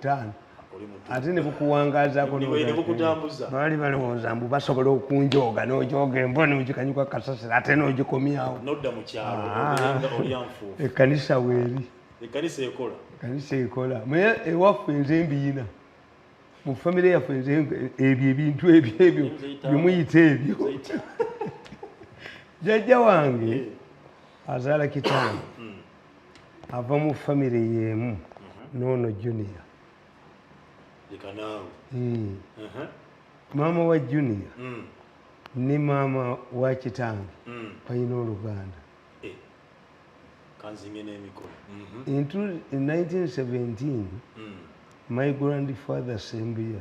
5. Oli mutuufu. Ate ne bukuwangaazaako. Ne bukutambuza. Baali balowooza mbu basobola okunjooga, n'ojooga embwa n'ogikanyuka kasasiro ate n'ogikomyawo. Nodda mu kyalo. Ah. Obeere nga olya nfuufu. Ekkanisa weeri. Ekkanisa ekola. Ekkanisa ekola, naye ewaffe nze mbiyina, mu famire yaffe nze ebyo ebintu ebyo byemuyita ebyo. Jjajja wange azaala kitange ava mu famire y'emu noono Junior. Leka naawe. Maama wa Junior ne maama wa kitange balina oluganda. Eh, kanzinge n'emikono. In 1917, my grandfather Sembuya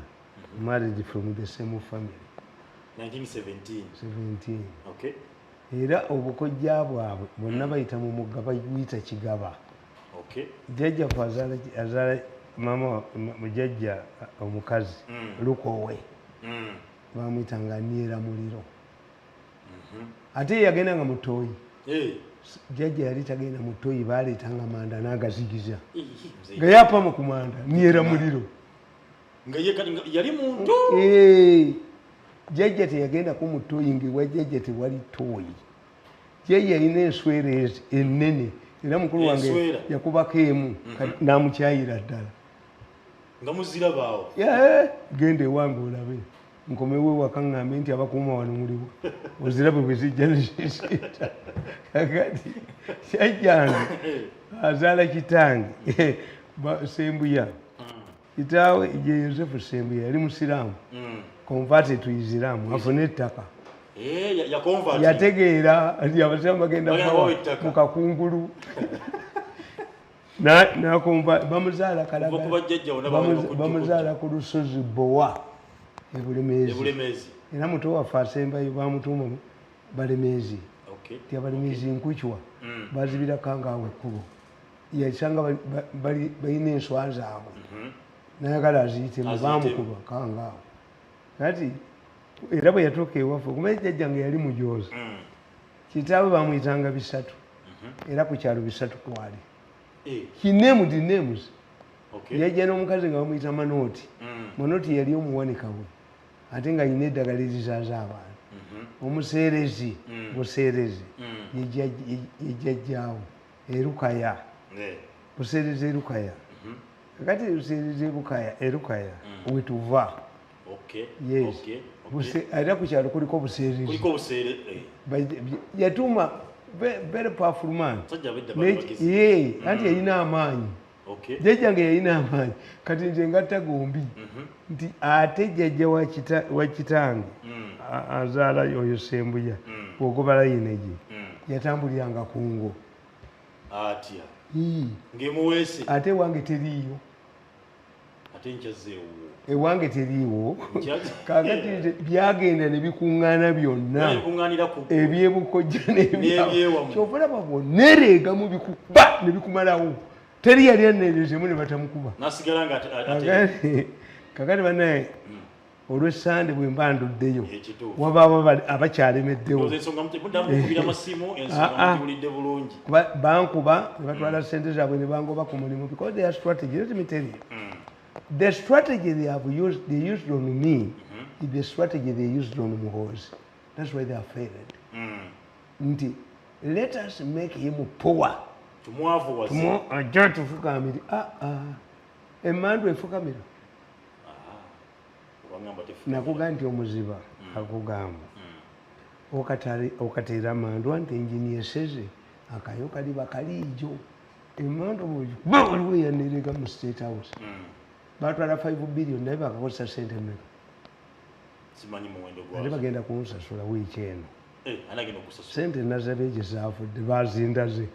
married from the same family. 1917? 17. Okay. Era obukojja bwabwe bonna bayita mu mugga baguyita Kigaba. Jjajjaffe azaala maama jjajja omukazi, Lukowe, bamwyitanga Niera Muliro. Ate ye yagendanga mu ttooyi. Jjajja yali tagenda mu ttooyi, baleetanga manda n'agazigiza. Ih, mzee. Nga yapama ku manda niera muliro. Nga ye kati nga yali muntu. Eh, jjajja teyagendako mu ttooyi, ngaewa jjajja tewali ttooyi. Jjajja yalina enswera ezi ennene, era mukulu wange Enswera? yakubako emu kati n'amukyayira ddala. Nga muzirabaawo? Yeah, genda ewange olabe, nkomewo ewaka ŋŋambe nti abakuuma wano muliwo, ozirabe bwe zijja nezisiita. Kakati jjajjange azaala kitange Sembuya, kitaawe ye Yosefu Sembuya yali musiraamu, converted to Islam afune ettaka. Eh, yaconvert. Yategeera nti abasiraamu bagenda Bagenda kubawa bawa ettaka. mu kakungulu. Nakomba bamuzaala Kuva ku Kalagala. bajjajja bonna baali bakujjuko. Bamuzaala ku lusozi Bowa eBulemeezi. Ebulemeezi. Era muto waffe asembayo bamutuuma Balemeezi, ti Abalemeezi nkucwa bazibira kangaawe ekkubo. Yasanga balina enswa zaabwe, nayagala aziyitemu. Aziyitemu. Bamukuba kangaawe. Kati era bwe yatuuka ewaffe, kumanya jjajjange yali mujoozi. Kitaawe bamwyitanga Bisatu, era ku kyalo Bisatu kwali. He named the names. Yajja n'omukazi nga bamuyita Manooti. Manooti yali omuwanika we, ate nga alina eddagala erizaaza abantu. Omuseerezi Buseerezi ye jjajjaawo Erukaya. Buseerezi Erukaya. Kakati Buseerezi Erukaya, Erukaya wetuva. Yes. Era ku kyalo kuliko Buseerezi. Kuliko Buseere. Yatuuma very powerful man. Musajja abedda bali bagezi. Ye, anti yalina amaanyi. Jjajjange yalina amaanyi. Kati nze ngatta gombi nti ate jjajja wa kitange azaala oyo Sembuya, bw'ogoba layine gye, yatambuliranga ku ngo. Atya? Ii. Ng'emuweese? Ate ewange teriiyo. Ate nkyazeewo. Ewange teriiwo. Kakati nze byagenda ne bikuŋŋaana byonna. Bikuŋŋaanira ku Ebyebukojja. N'ebyewamu. Kyova olaba bwonereegamu bikuba ne bikumalawo. Teri yali aneerezemu ne batamukuba. Nasigala nga Kakati banaye, olwesande bwe mba nduddeyo, Ekituufu. wabaawo abakyalemeddewo. Ndowooza ensonga muddamu mukubira amasimu, ensonga Ah, ah. mugiwulidde bulungi. Kuba bankuba ne batwala sente zaabwe ne bangoba ku mulimu, because their strategy, let me tell you, the strategy they have used, they used on me is the strategy they used on Muhoozi. That's why they have failed. Nti let us make him poor. Tumwavuwaze. Ajja tufukamire. Ah, ah. Emandu efukamira? Wangamba tefukamira. Nakuga nti omuziba akugamba okateera mandu anti engini eseze akayo kaliba kaliijo. Emandu bwogikuba, waliwo eyanerega mu State House. Batwala 5 billion, naye bakakozesa sente meka? Simanyi muwendo Ate gwazo. bagenda kunsasula wiiki eno. Eh, ani agenda okusasula? Sente nazabe gye zaafudde bazindaze.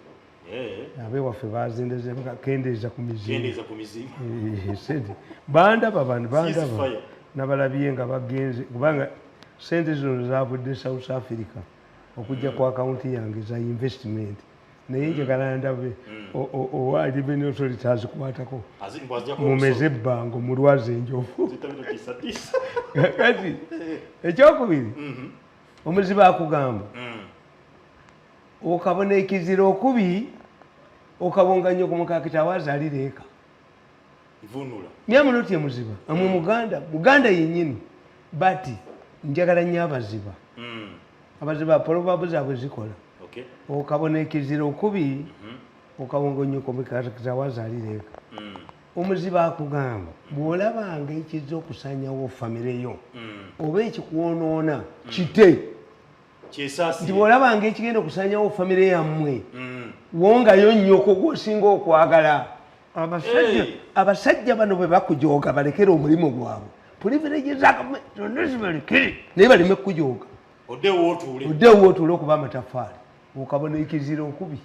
Abewaffe bazindaze, kendeeza ku mizinga. Kendeeza ku mizinga. Eh, sente bandaba bano, bandaba. Ceasefire. Nabalabye nga bagenze, kubanga sente zino zavudde South Africa okujja ku akawunti yange za investment, naye njagala ndabe owa Revenue Authority azikwatako. Mbu azijjako Mumeze omusolo. ebbango mulwaze enjovu. Zita bino tisa tisa. Kati ekyokubiri, omuzibe akugamba okabona ekizira okubi okabonga nnyo ku mukakitaawe azaalira eka. Nvunula. Me am not a muziba, am muganda, muganda yennyini, but njagala nnyo abaziba. Abaziba proverb zaabwe zikola. Okabona ekizira okubi, okawongonyoko mukazawazalira eka. Omuziba akugamba bw'olabanga ekizza okusanyawo famire yo oba ekikwonoona kite. Kyesaasi. Nti bw'olabanga ekigenda okusanyawo famire yammwe, wongayo nnyoko gw'osinga okwagala. Abasajja Hey. Abasajja bano bwe bakujooga balekere omulimu gwabwe, privilege za gavumenti zonna zibalekere, naye baleme kukujooga. Oddewo otuule. Oddewo otuule okuba amataffaali. Okabona ekizira okubi,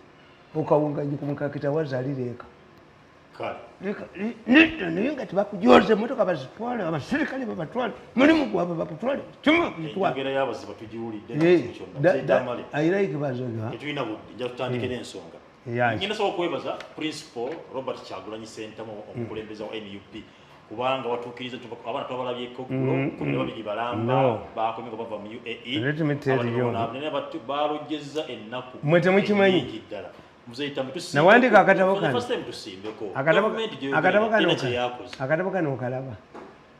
okawunganya ku mukakita wazalira eka. Kale. Nedda, naye nga tebakujoze, emotoka bazitwale, abasirikale babatwale, mulimu gwabwe bakutwale, kimu bakutwale. Enjogera y'abaziba tugiwulidde. Eh, Tamale. I like bazoga. Tetulina budde, nja tutandike n'ensonga. Yeah. Ngenda sobola okwebaza Principal Robert Kyagulanyi Ssentamu, omukulembeze wa NUP, kubanga watuukiriza abaana twabalabyeko ggulo 12 balamba. No. Bakomye nga bava mu UAE. Let me tell Abantu you. naye balojjezza ennaku Mmwe temukimanyi. ennyingi ddala. Muzeeyi Tamale, tusimbeko. Nawandiika akatabo For the kano. first time tusimbeko. Akatabo Gavumenti gy'oyogera akatabo kano terina kye yakoze. Akatabo kano okalaba.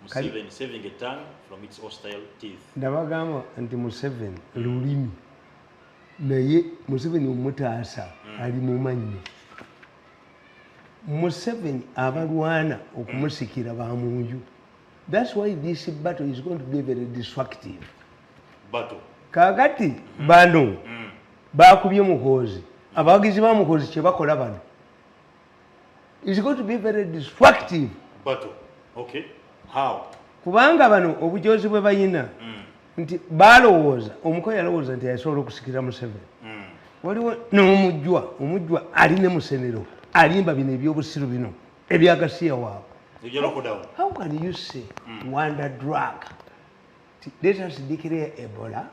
Museveni, saving a tongue from its hostile teeth. Ndabagamba nti Museveni lulimi, naye Museveni omutaasa ali mu mannyo. Museveni abalwana okumusikira bamunju. That's why this battle is going to be very destructive. Battle. Kakati bano bakubye Muhoozi, abawagizi ba Muhoozi kyebakola bano is going to be very destructive. Battle. Okay. How? Kubanga bano obujozi bwe bayina nti balowooza, omuko yalowooza nti yasobola okusikira Museveni. Waliwo n'omujjwa, omujjwa ali ne musenero alimba bino ebyobusiru bino ebyagasiya waabwe. Ebya lockdown. How can you say wonder drug? Let us declare Ebola,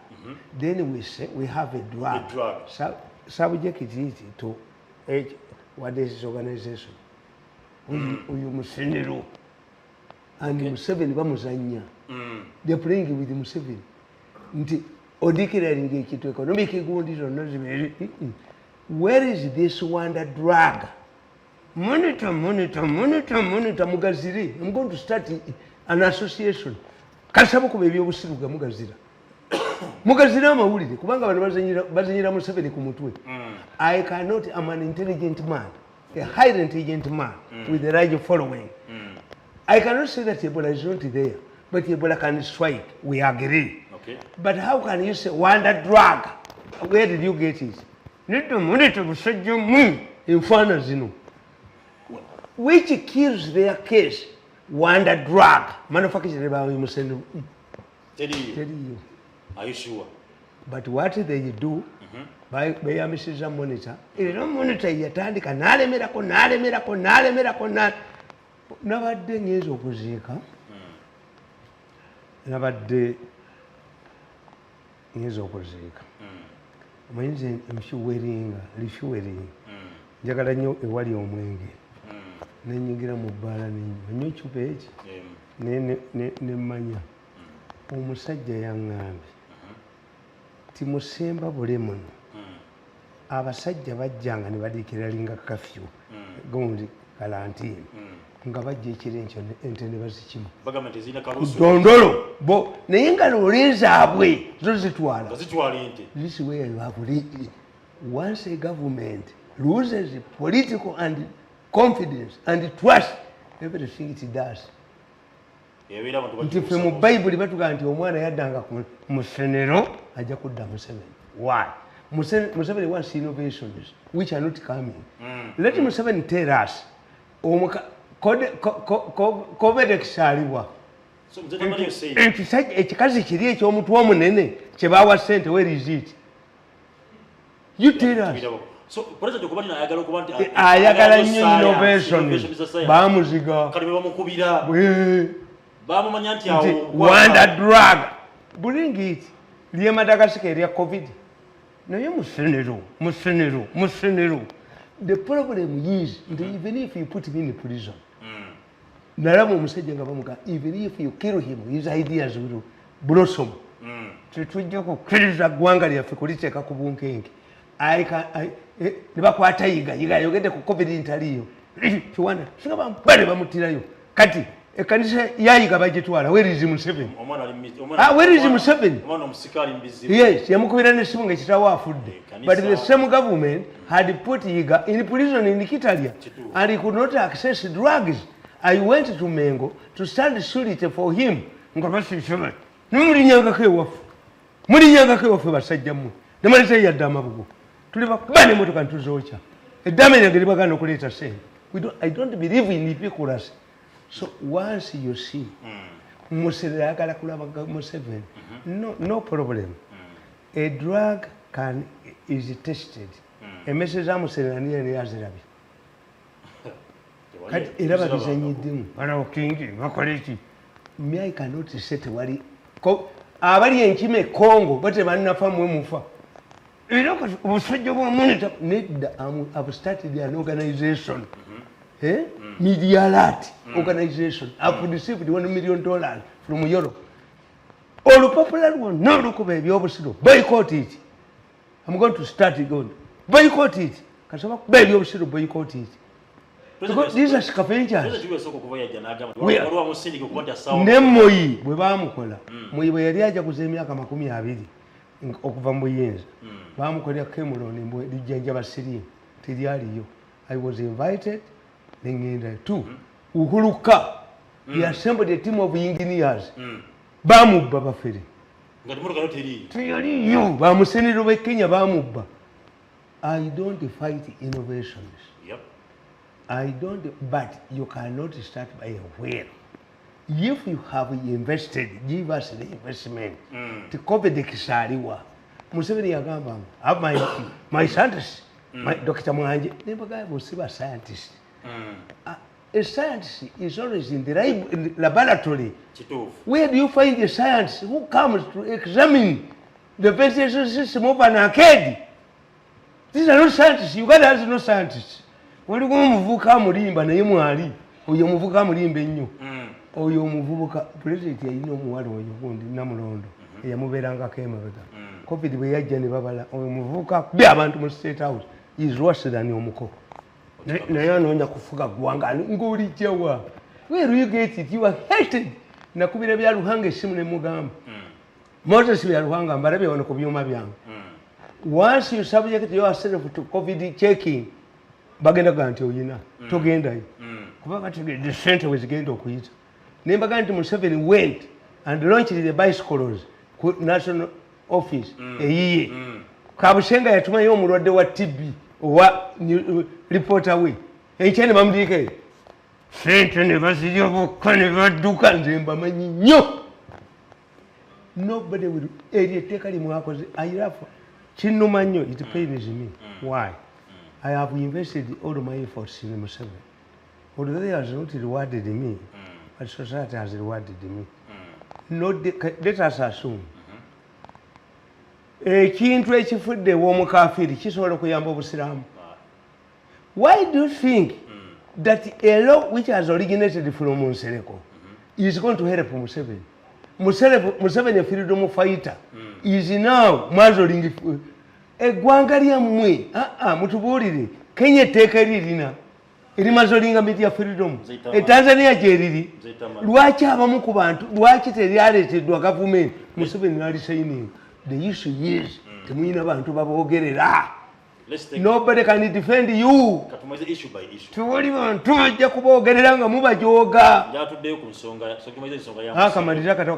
then we say we have a drug. A drug. Subject it to H, what is this organization? Uyu musenero and Museveni bamuzanya. They're playing with Museveni. Nti odeclaring ekintu economic gundi zonna zibeere. Where is this wonder drug? Monitor, monitor, monitor, monitor, mugazire. I'm going to start an association. Kasaba kuba ebyobusiru ga mugazira. Mugazira amawulire kubanga bano bazanyira Museveni ku mutwe. I cannot, I'm an intelligent man, a highly intelligent man with a large following. I cannot say that Ebola is not there, but Ebola can strike. We agree. But how can you say wonder drug? Where did you get it? Nedda monitor busajja mu enfaana zino. Which kills their case? Wonder drug. Manufactured by Museveni. Teriyo. Teriyo. Are you sure? But what they do, beyambisiza monitor. Era monitor yatandika n'alemerako n'alemerako n'alemerako na nabadde ngenza okuziika, nabadde ngenza okuziika, omanyi nze nfuweringa lifuweringa, njagala nnyo ewali omwenge, nenyingira mu bbaala nenywa nnyo ecupa eki nemmanya omusajja yaŋŋambye ti musemba bule muno abasajja bajjanga ne badeclaringa curfew gundi quarantine nga bajja ekiro enkyo ente ne bazikima. Bagamba nti zirina kalusu. Dondolo bo, naye nga loole zaabwe zo zitwala. Nga zitwala ente. This way you have once a government loses political and confidence and trust, everything it does. Ebeera abantu Nti ffe mu Bayibuli batugamba nti omwana yaddanga ku musenero ajja kudda Museveni. Why? Museveni wants innovations which are not coming. Let Museveni tell us Covidex aliwa? So Mzee Tamale, you say Ekisajja ekikazi kiri eky'omutwe omunene kye bawa ssente, where is it? You tell us. So president okuba nti ayagala okuba nti Ayagala nnyo science, innovation. Innovation za science. Bamuziga. Kale be bamukubira bamumanya nti Nti awo wonder drug, bring it, lye Madagascar erya COVID. Naye musenero, musenero, musenero, the problem is nti even if you put him in prison, nalaba omusajja nga bamuga, even if you kill him, his ideas will blossom. Tetujja kukkiriza ggwanga lyaffe kuliteeka ku bunkenke. Ne bakwata Yiga, Yiga ayogedde ku COVID ntaliyo kiwanda singa bamubale bamuttirayo. Kati ekanisa yayiga bagitwala. Where is Museveni? Ah, where is Museveni? Yes, yamukubira nesimu nga kitaawe afudde. But the same government had put Yiga in prison in Kitalya and he could not access drugs. I went to Mengo to stand surety for him nga basiisebe. Nemulinyangako ewaffe, mulinyangako ewaffe, basajja mmwe, nemaleta yadde amabugo. Tuli bakuba nemotoka ntuzokya eddame lyange libagana okuleeta sente. I don't believe in hypocrisy. So once you see Museveni ayagala kulaba Museveni, no, no problem. A drug can is tested. Emmese za Museveni ani yali azirabye? Kati era babizanyiddemu, balakingi bakola eki. Me, I cannot say tewali abali enkima e Congo bo tebannafa, mwe mufa. Era kati obusajja bwa monitor nedda. I've started an organization, eh? Media alert organization. I've received $1 million from Europe. Olupapula lwonna olukuba ebyobusiru, boycott it. I'm going to start it, going boycott it. Kasoba kuba ebyobusiru, boycott it, because these are scavengers. Ne Moyi bwe bamukola, Moyi bwe yali ajaguza emyaka 20 okuva mu buyinza, bamukolera Cameron mbwe lijjanjaba siriimu, teryaliyo. I was invited, neŋŋenda. Two, Uhuluka, he assembled a team of engineers, bamubba bafere, teyaliyo. Bamusenero b'e Kenya bamubba. I don't fight innovations. I don't, but you cannot start by a wheel. If you have invested, give us the investment. Ti COVID kisaliwa. Museveni yagamba, have my scientist, my Dr. Mwanje, nembaga musiba scientist. A scientist is always in the laboratory. Where do you find a scientist who comes to examine the ventilation system of an arcade? These are not scientists. Uganda has no scientists. Waliwo omuvubuka amulimba, naye mwali oyo omuvubuka amulimba ennyo. Oyo omuvubuka, pulezidenti yalina omuwala oyo gundi Namulondo eyamubeerangako emabega. COVID bwe yajja ne babala oyo omuvubuka akubye abantu mu State House is worse than omuko. Naye anoonya kufuga ggwanga ng'olijjawa? Where do you get it? You are hated. Nakubira Byaruhanga essimu ne mugamba, Moses Byaruhanga, mbalabye wano ku byuma byange. Once you subject yourself to COVID checking, bagenda kugaa nti oyina, togendayo, kuba bategedde sente wezigenda okuyita. Nembaga nti Museveni went and launched the bicycles ku national office eyiye. Kabusenga yatumayo omulwadde wa TB owa reporter we, enkya ne bamudiika sente ne bazirya bokka ne badduka. Nze mbamanyi nnyo. Nobody will. Eryo etteeka limwakoze ayirafa kinnuma nnyo. It pains me. Why? I have invested all my efforts in Museveni. Although he has not rewarded me, but society has rewarded me. Not the, let us assume ekintu ekifudde ew'omukafiiri kisobola okuyamba obusiraamu. Why do you think that a law which has originated from Nsereko is going to help Museveni? Museveni, a freedom fighter, is now muzzling eggwanga lyammwe. Aa, mutubuulire, Kenya etteeka eririna erimuzzlinga media freedom? E Tanzania gyeriri. Lwaki abamu ku bantu, lwaki teryaleeteddwa gavumenti, Museveni nalisayininga? The issue is temuyina bantu baboogerera. Nobody can defend you. Tewali bantu bajja kuboogerera nga mubajooga. Akamaliriza akatabo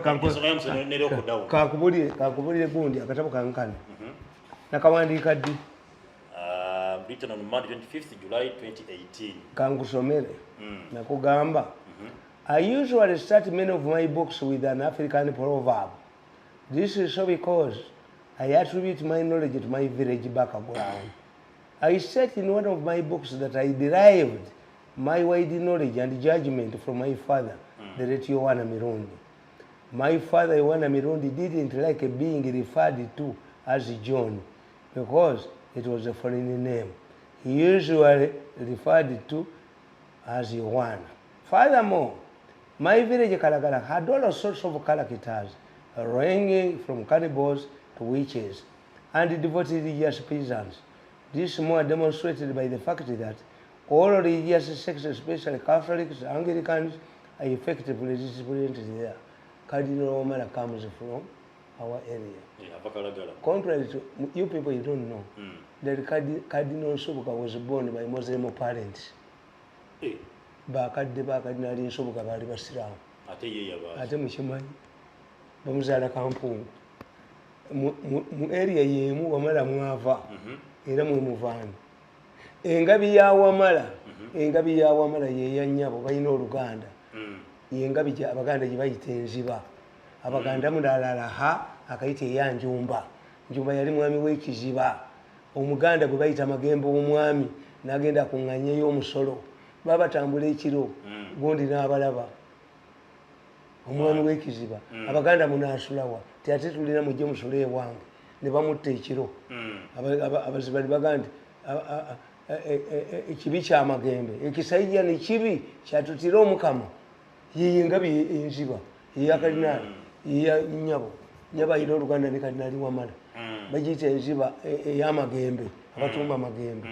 kankubulire gundi, akatabo kankano nakawandiika ddi? Written on Monday, 25th July 2018. Kankusomere. Nakugamba, I usually start many of my books with an African proverb. This is so because I attribute my knowledge to my village background. I said in one of my books that I derived my wide knowledge and judgment from my father, the late Yohana Mirundi. My father, Yohana Mirundi, didn't like being referred to as John because it was a foreign name. He usually referred to as Yohana. Furthermore, my village Kalagala had all sorts of characters, ranging from cannibals to witches and devoted religious peasants. This is more demonstrated by the fact that all religious sects, especially Catholics, Anglicans, I effectively disciplined there. Cardinal Wamala comes from our area. Yeah, contrary to you people, you don't know that Cardinal Nsubuga was born by Muslim parents. Bakadde ba Cardinal Nsubuga baali basiraamu. Ate mukimanyi bamuzaala Kampungu. Mu area y'emu Wamala mwava era mwe muvaani. Engabi ya Wamala, engabi ya Wamala ye ya nnyabo balina oluganda. Yengabi Abaganda gye bayita enziba. Abaganda mulalala ha akayita eya Njumba. Njumba yali mwami w'ekiziba. Omuganda gwe bayita Magembe omwami n'agenda akuŋŋaanyeyo omusolo. Babatambula ekiro gundi n'abalaba. Omwami w'ekiziba. Abaganda munaasulawa ti ate tulina mujje musule ewange. Ne bamutta ekiro. Abaziba ne bagamba nti ekibi kya Magembe ekisajja ne kibi kyatutira Omukama. Ye engabi enziba eya Kalinaali eya nnyabo. Nnyabo alina oluganda ne Kalinaali Wamala. Bagiyita enziba ey'Amagembe, abatumba Magembe.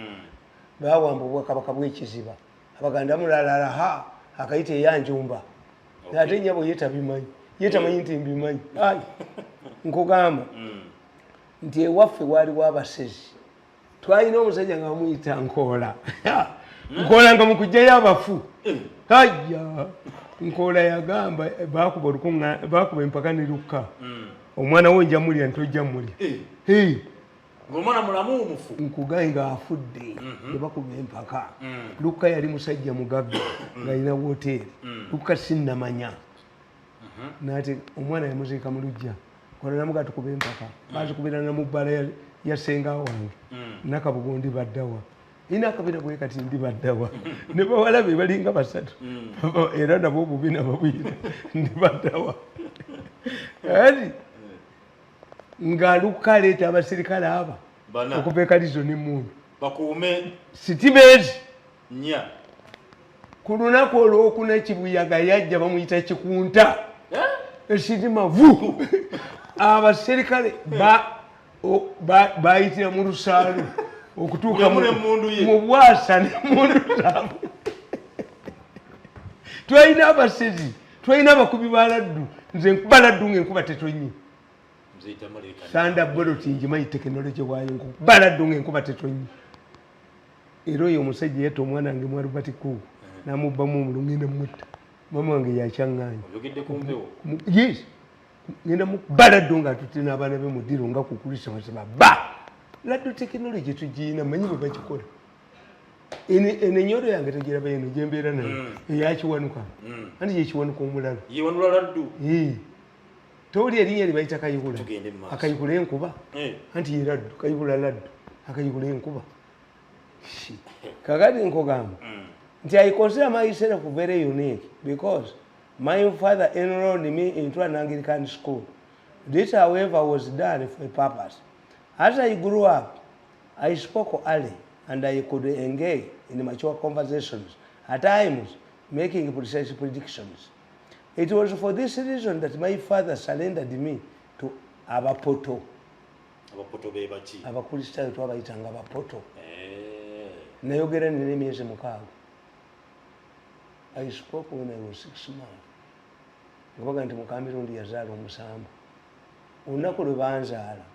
Bawamba obwakabaka bw'ekiziba. Abaganda mulalala ha akayita eya Njumba. Ate nnyabo ye tabimanyi. Ye tamanyi nti mbimanyi. Ayi nkugamba nti ewaffe waaliwo abasezi. Twalina omusajja nga bamuyita Nkoola. Nkoola nga mukuggyayo abafu. Ajja Nkoola yagamba bakuba olukuŋŋaana bakuba empaka ne lukka. Omwana wo nja mulya ntojja mulya. Ng'omwana mulamu mufu. Nkugaye ng'afudde ne bakuba empaka. Lukka yali musajja mugagga ng'alina woteeri. Lukka sinnamanya. N'ate omwana yamuziika mu luggya. Nkoola namugaa tukuba empaka. Baazikubirana mu bbaala ya ssenga wange. Nakabugo ndi baddawa. Nina akabira bwe kati ndi baddawa. Ne bawala be balinga basatu. Era nabo obubi nababuyita ndi baddawa. Kati nga Lukka aleeta abasirikale aba okuva e Kalizo n'emmundu. Bakuume sitima ezi nnya. Ku lunaku olwokuna Kibuyaga yajja bamuyita Kikunta. Esitima vu. Abaserikale bayitira mu lusaalu okutuuka mu bwasa n'emmundu zaabwe. Twalina abasezi, twalina abakubi ba laddu. Nze nkuba laddu ng'enkuba tetonnye. Sanda boloti ngimanyi tekinologi waayo nkuba laddu ng'enkuba tetonnye. Era oyo omusajja yatta omwana wange mu Albert Cook n'amubbamu omuliro ngenda mutta. Maama wange yakyaŋŋaanya. Yes. Ngenda mukuba laddu ng'atutte n'abaana be mu ddiro nga ku Christmas baba. Laddu tekinologi tugiyina manyi bwe bakikola. Eno ennyolo yange tegiraba eno gye mbeera nayo eyakiwanuka. Anti ye kiwanuka omulala. Yewanula laddu. Towulira erinnya lye bayita Kayihura. Akayihura enkuba. Anti ye laddu, Kayihura laddu. Akayihura enkuba. Kakati nkugamba nti I consider myself very unique because my father enrolled me into an Anglican school. This, however, was done for a purpose. As I grew up, I spoke early and I could engage in mature conversations, at times making precise predictions. It was for this reason that my father surrendered me to Abapoto. Abapoto be baki? Abakristaayo twabayitanga Abapoto. Nayogera nina emyezi 6. I spoke when I was 6 months. Nga nti Mukamirundi yazaala omusambu. Olunaku lwe banzaala,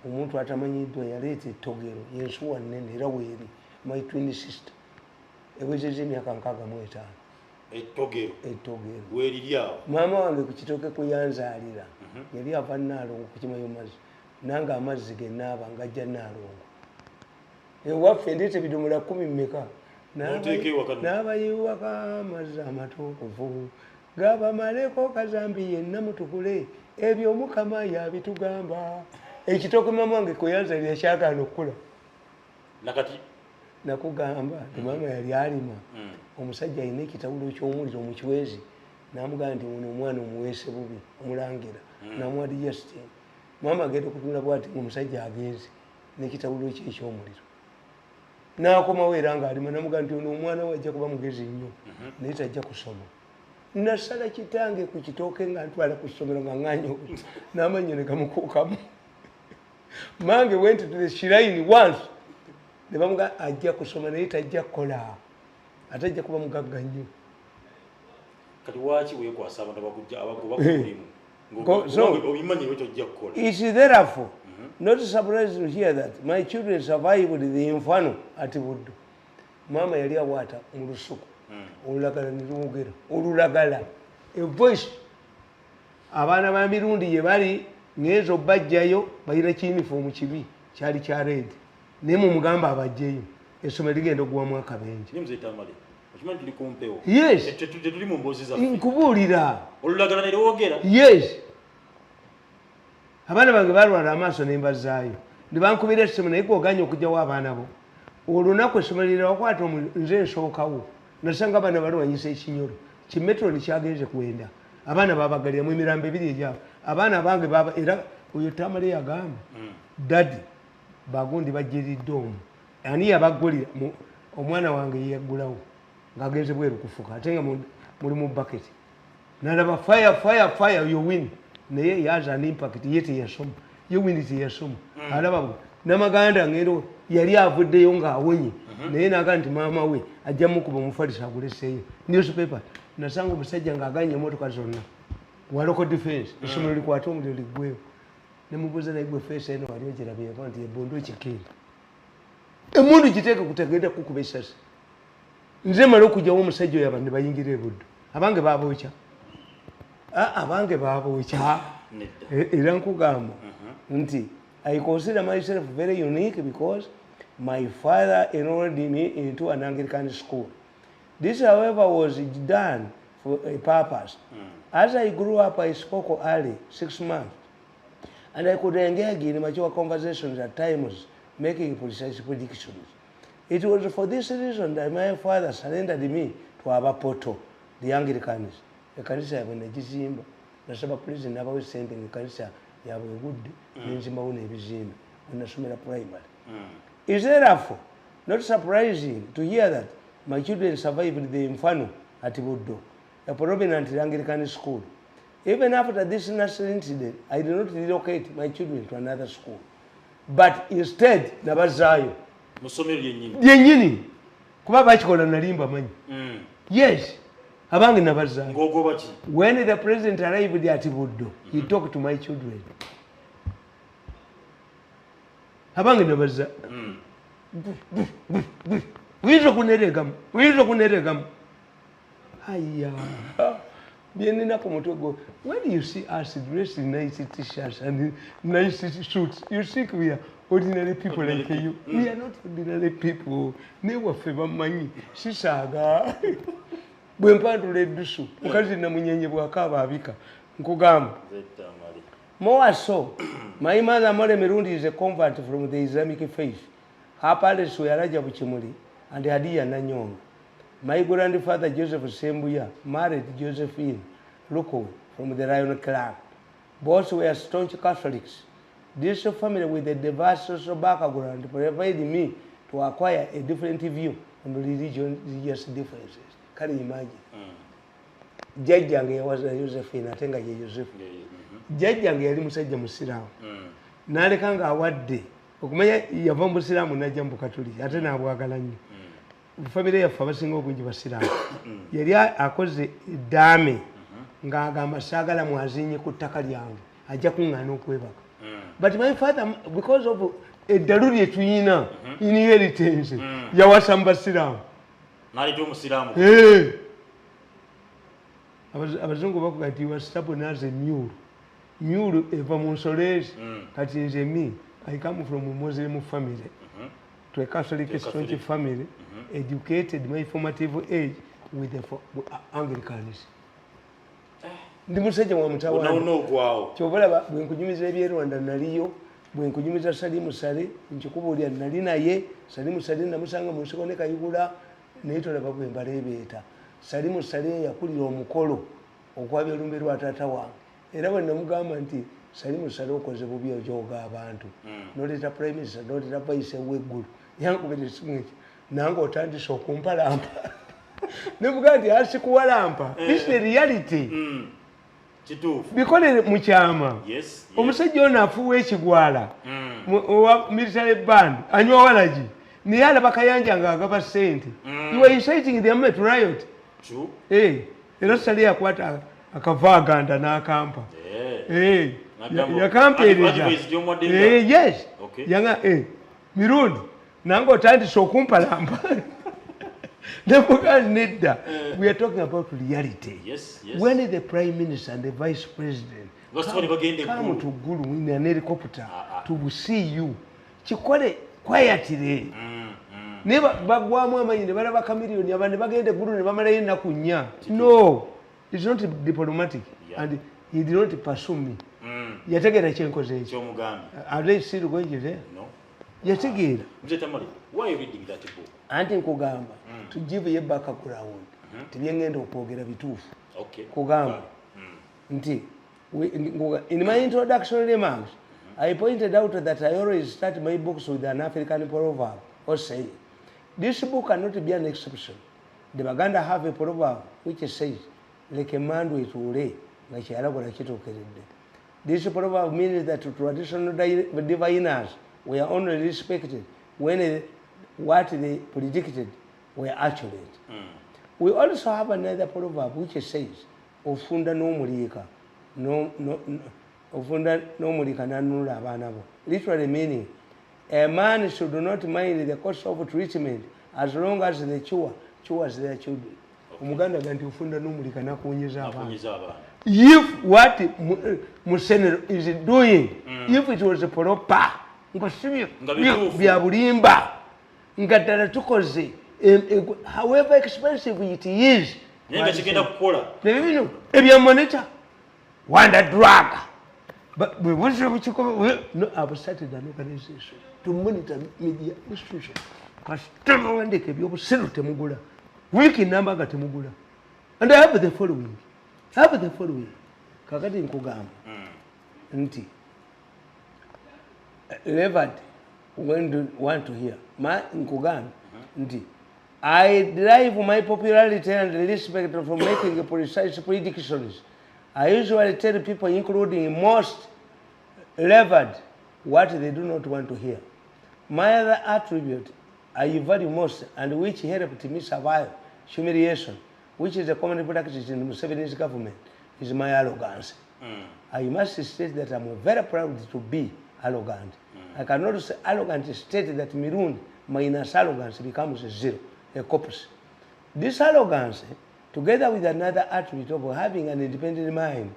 omuntu atamanyiddwa yaleeta ettogero, yensuwa nnene era weeri, my twin sister. Ewezezza emyaka 65. Ettogero. Ettogero. Weeriri awo. Maama wange ku kitooke kwe yanzaalira, yali ava Nnaalongo kukimayo mazzi. Nange amazzi ge naaba ng'ajja Nnaalongo. Ewaffe ndeeta ebidomola 10 mmeka. N'abayiwako amazzi amatukuvu gabamaleko kazambi yenna mutukule ebyo Omukama yabitugamba. Ekitooke maama wange kwe yanzaalira kyagaana okukula. Nakati nakugamba nti maama yali alima. Omusajja alina ekitawulo ky'omuliro mu kiwezi n'amugamba nti ono omwana omuweese bubi omulangira n'amuwa digestion. Maama agenda okutunula bw'ati ng'omusajja agenze n'ekitawulo kye eky'omuliro. N'akomawo era ng'alima n'amugamba nti ono omwana we ajja kuba mugezi nnyo naye tajja kusoma. Nasala kitange ku kitooke nga ntwala ku ssomero nga ŋŋaanye n'amannyo ne gamukuukamu. Mange went to the shrine once. Ne bamugamba ajja kusoma naye tajja kukola. Ate ajja kuba mugagga nnyo. Kati waki weekwasa abantu abakujja abagoba ku mulimu? Obimanyi bwe tojja kukola. It is therefore not surprised to hear that my children survived the inferno at Buddo. Mama yali awaata mu lusuku, olulagala ne lwogera, olulagala, a voice. Abaana ba Mirundi ye bali ngenza obbajjayo, balina kiyunifoomu kibi, kyali kya red, naye mumugamba abajjeyo, essomero ligenda okuwamu akabenje. Naye Mzee Tamale, okimanyi tuli ku mpewo? Yes. Tetuli mu mboozi zaffe. Nkubuulira. Olulagala ne lwogera. Yes, abaana bange balwala amaaso nembazaayo, nebankubira essimu, naye gwoganya okugyawo abaana bo. Olunaku essomero lirawakwata, nze nsookawo, nasanga abaana balwanyisa ekinyolo kimetro kyagenze kwenda, abaana babagaliramu emirambo ebiri egyabo abaana bange baba. Era oyo Tamale yagamba, "Daddy, bagundi bajiridde omwo, ani yabagulira?" Omwana wange yeyaggulawo ng'agenze bweru kufuka, ate nga muli mu baketi, nalaba fire, fire, fire. Yo win naye yaza an impact, ye teyasoma, ye wini teyasoma. Alaba bwe namaganda ngendo yali avuddeyo ng'awonye, naye naga nti maama we ajja mukuba omufaliso aguleseeyo newspaper. Nasanga omusajja ng'aganye emotoka zonna wa local defense, essomero likwate omuliro liggweyo. Nemubuuza, "Naye gwe face eno wali ogirabyeko?" Nti ebundu kikindi emundu giteeke kutegenda kukuba esasi. Nze mala okugyawo omusajja oyo, abantu ne bayingira ebuddo, abange babookya. Ah, abange babookya. Nedda. Era nkugamba nti I consider myself very unique because my father enrolled me into an Anglican school. This, however, was done for a purpose. As I grew up, I spoke early, 6 months, and I could engage in mature conversations at times, making precise predictions. It was for this reason that my father surrendered me to Abapoto, the Anglicans. Ekanisa yabwe negizimba, nasaba president nabawo sente, ngaekanisa yabwe egudde, nenzimbawo n'ebizimbe wenasomera primary. Is therefore not surprising to hear that my children survived the inferno at Buddo, a prominent Anglican school. Even after this nasty incident, I did not relocate my children to another school, but instead nabazaayo mu ssomero lyennyini. Lyennyini, kuba bakikola nali mbamanyi. Yes, abange nabazaayo. Ng'ogoba ki? When the president arrived at Buddo, he talked to my children. Abange nabaza, "Uyinza okuneregamu, uyinza okuneregamu." Aya, byenina ku mutwe gwo. When you see us dressed in nice T-shirts and nice suits, you think we are ordinary people like you. We are not ordinary people. Newaffe bamanyi sisaaga bwe mpandula eddusu, mukazi namunyenye bwakaaba abika, nkugamba. Mzee Tamale. More so, my mother Mole Mirundi is a convert from the Islamic faith. Her parents were Rajabu Chimuli and Hadiya Nanyonga. My grandfather Joseph Sembuya married Josephine Lukowe from the Lion Clan. Both were staunch Catholics. This family with a diverse social background provided me to acquire a different view on religion, religious differences. Can you imagine? Jjajjange yawaza Josephine, ate nga ye Joseph. Jjajjange yali musajja musiraamu, n'aleka ng'awadde okumanya yava mu busiraamu n'ajja mu bukatuliki, ate n'abwagala nnyo. Famire yaffe abasinga obungi basiraamu. Yali akoze eddaame ng'agamba, "Saagala mwazinye ku ttaka lyange, ajja kuŋŋaana okwebaka." But my father, because of eddalu lye tuyina, inheritance, yawasa mu basiraamu. N'aleeta omusiraamu. Eh. Abazungu bakuga nti was stubborn as a mule. Mule eva mu nsolo ezi. Kati nze, me, I come from a Muslim family to a Catholic To a staunch Catholic. family, educated my formative age with the Anglicans. Ndi musajja wa mutawaana. Wonna ogwawo. Kyova olaba bwe nkunyumiza ebyerwanda naliyo, bwe nkunyumiza Salimu Sale nkikubuulira, nali naye. Salimu Sale namusanga mu nsiko ne Kayigula, naye tolaba bwe mbaleebeeta. Salimu Sale yakulira omukolo okwabya olumbe lwa taata wange, era bwe namugamba nti, "Salimu Sale, okoze bubi, ojooga abantu, noleeta prime minister, noleeta vice weggulu," yankubira esimu ekyo, nange otandise okumpalampa. Nemugaa nti asikuwalampa, this is the reality. Kituufu. Bikolere mu kyama. Omusajja ono afuuwa ekigwala owa military band, anywa walagi, naye alaba Kayanja ng'agaba ssente. You are inciting them to riot. True. Eh, Era Sali yakwata akavaaganda n'akampa. Eh. Eh, yakampeereza. Advice gy'omuwadde Eh, yes. Okay. Yanga Mirundi, nange otandise okumpalampa. Nemugaa nedda. We are talking about reality. Yes. When the prime minister and the vice president Basooka ne bagenda come eggulu. to Gulu in an helicopter Ah, ah. to see you, kikole quietly. Naye bagwamu amanyi ne balaba Chameleone, abantu ne bagenda eggulu ne bamalayo ennaku 4. No, it's not diplomatic. And he did not pursue me. Yategeera kyenkoze ekyo. Kyomugambye. Are they still going there? No. Yategeera. Mzee Tamale, why are you reading that book? Anti nkugamba, to give ye background, tibyengenda okwogera bituufu. Okay. Kugamba nti in my introduction remarks, I pointed out that I always start my books with an African proverb or saying. This book cannot be an exception. The Baganda have a proverb which says, leka emmandu etuule nga kyeyalagula kituukiridde. This proverb means that traditional diviners were only respected when what they predicted were accurate. We also have another proverb which says, ofunda n'omuliika, no, no, no, ofunda n'omuliika n'anunula abaana bo. Literally meaning, a man should not mind the cost of treatment as long as the cure cures their children. Omuganda ga nti ofunda n'omuliika n'akuwonyeza abaana. Akuwonyeza abaana. If what Musenero is doing, if it was proper, nga si Nga bituufu. bya bulimba, nga ddala tukoze, however expensive it is, Naye nga kigenda kukola. Naye bino ebya monitor wanda drug. But bwe buzze bukikoba, no, I've started an organization to monitor media institution. Kasita bawandiika ebyobusiru temugula, wiiki namba nga temugula. And I have the following, I have the following. Kakati nkugamba nti Levat when do want to hear ma nkugamba nti I derive my popularity and respect from making precise predictions. I usually tell people, including most levered, what they do not want to hear. My other attribute I value most and which helped me survive humiliation, which is a common practice in Museveni's government, is my arrogance. I must state that I'm very proud to be arrogant. I cannot say arrogant state that Mirundi minus arrogance becomes a zero, a corpse. This arrogance, together with another attribute of having an independent mind,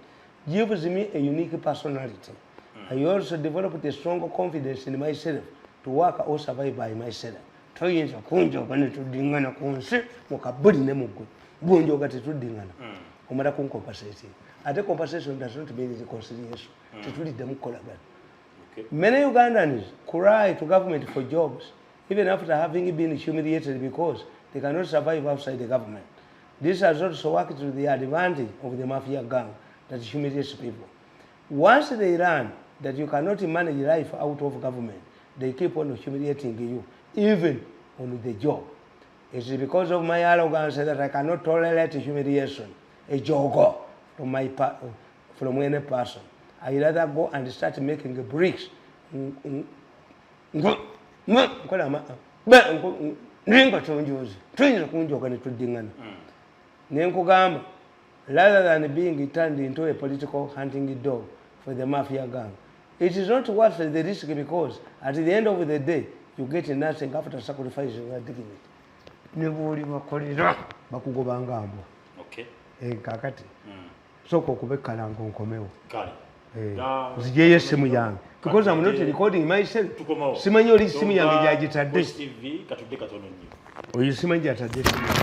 gives me a unique personality. I also developed a strong confidence in myself to work or survive by myself. Toyinza kunjoga ne tuddingana ku nsi mu kabuli ne mu ggulu, bunjoga tetuddingana, omala kuncompensate. Ate compensation does not mean reconciliation. Tetuliddemu kukolagana. Many Ugandans cry to government for jobs even after having been humiliated because they cannot survive outside the government. This has also worked to the advantage of the mafia gang that humiliates people. Once they learn that you cannot manage life out of government, they keep on humiliating you, even on the job. It's because of my arrogance that I cannot tolerate humiliation, a jogo from any person. I rather go and start making bricks. Ninga tonjozi tuyinza kunjoga netuddingana nenkugamba, rather than being turned into a political hunting dog for the mafia gang. It is not worth the risk because at the end of the day you get nothing after sacrificing your dignity. Ne bwoli bakolera bakugobanga mbwa. Kakati sooka okuba ekkalango nkomewo. Kale. Nzijeyo essimu yange because I'm not recording myself. Tukomawo. Simanyi oli simu yange gyagitadde. Voice TV katudde katono nnyo. Oyo simanyi gyatadde esimu.